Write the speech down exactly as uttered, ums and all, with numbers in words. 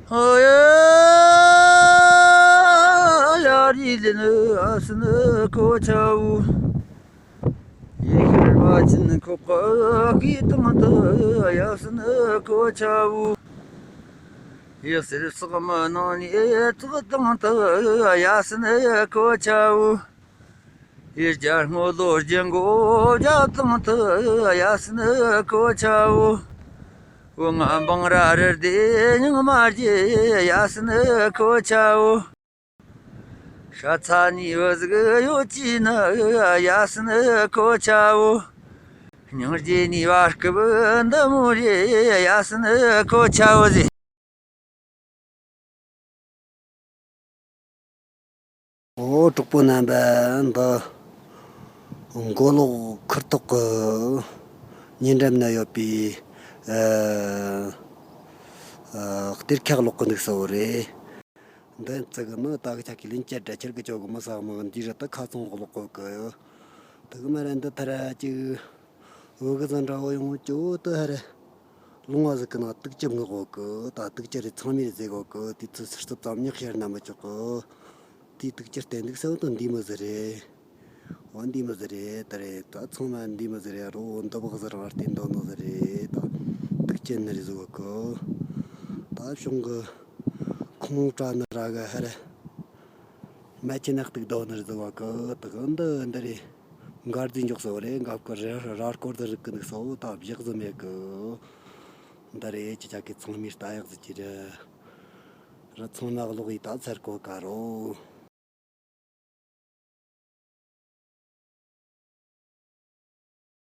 ཡ་རི་ལི་ནི་ཨ་སི་ནི་ཁོ་ཆ་བུ། ཡེ་ཤེས་མ་ཅིན་ཁོ་ཀ་གི་དང་དུ་ཡ་སི་ནི་ཁོ་ཆ་བུ། ཡེ་སེར་སོག་མ་ནང་ནི་ཚོགས་དང་དུ་ཡ་སི་ནི་ཁོ་ཆ་བུ། ཡེ་རྒྱལ་སྔོ་ལོ་རྒྱལ་མགོ་རྒྱ་དང་དུ་ཡ་སི་ནི་ཁོ་ཆ་བུ། འོ་ང་འབངས་ར་རི་དེ་ཉང་མ་རྒྱལ་ཡ་སི་ནི་ཁོ་ཆ་བུ། ཤ་ཚ་ནི་བུ་ཟིག་ཡོད་ཀྱི་ནི་ཡ་སི་ནི་ཁོ་ཆ་བོ། སྙིང་རྗེ་ནི་བ་སྐུ་བུ་འདི་མོ་རེ་ཡ་སི་ནི་ཁོ་ཆ་བོ་ཟེ། ཨོ་གྲོགས་པོ་རྣམ་པ། འདི་མགོ་ལོག་ཁུར་ཐོག་གི་ཉེ་འགྲམ་ན་ཡོད་པའི་ཨ་ཨ་གཏེར་ཁ་ལོག་གི་འདུག་ས་བོ་རེད། འདི་ཙི་གི་ནི་ད་གི་ཆ་གི་ལིན་ཅ་འདྲ་ཁྱེར་གི་ཅོ་གི་མི་ས་མི་འདི་ར་ད་ཁ་ཚོང་གི་ལོག་གོ་གི། ད་གི་མ་ར་འདི་ཐ་ར་ཅིག་འུ་གི་ཟ་འདྲ་བོ་ཡོང་ཅོ་ད་ཧ་ར་ལུང་བ་ཟིག་གི་ནང་དུག་ཅི་མི་གོ་གི། ད་དུག་ཅི་རེ་ཚང་མས་ཟེ་གོ་གི། དེ་ཚོ་སིར་སོབ་ཙམ་ཉག་ཤེར་ན་མི་ཆོག་གི། དེ་དུག་ཅི་བསྟན་འདུག་ས་བོ་ད་འདི་མོ་ཟིག་རེད། འོ་འདི་མོ་ཟིག་རེད། ད་རེད་ད་ཚང་མ་འདི་མོ་ཟིག་རེད། རོ་འདི་བག་ཟིག་རང་བསྟན་འདོད་ནོ་ཟིག་རེད། ད་དུག་ཅན་ནི་རེད་ཟིག་གོ་གི། ད་གཞུང་གི་ཁོང་བཀྲ་ནི་ར་གི་ཧ་ར་མ་ཆེ་ནག་ཏིག་འདོད་ནི་རེད་ཟིག་གོ་གི། ད་གི་འདི་འདི་རེད། མགར་རྫི་འཇོག་ས་བོ་རེད། མགར་སྐོར་ར་ར་སྐོར་དུ་རིག་གི་འདུག་ས་བོ་ད་བཞག་ཟིག་མེད་གི། འདི་རེད། ཅི་ཅག་གི་ཚང་མའི་ལྟ་ཡག་ཟིག་ཅི་རེད། ར་ཚང་མ་ལོག་ཡི་ད་ཚར་གོ་ག་རོ།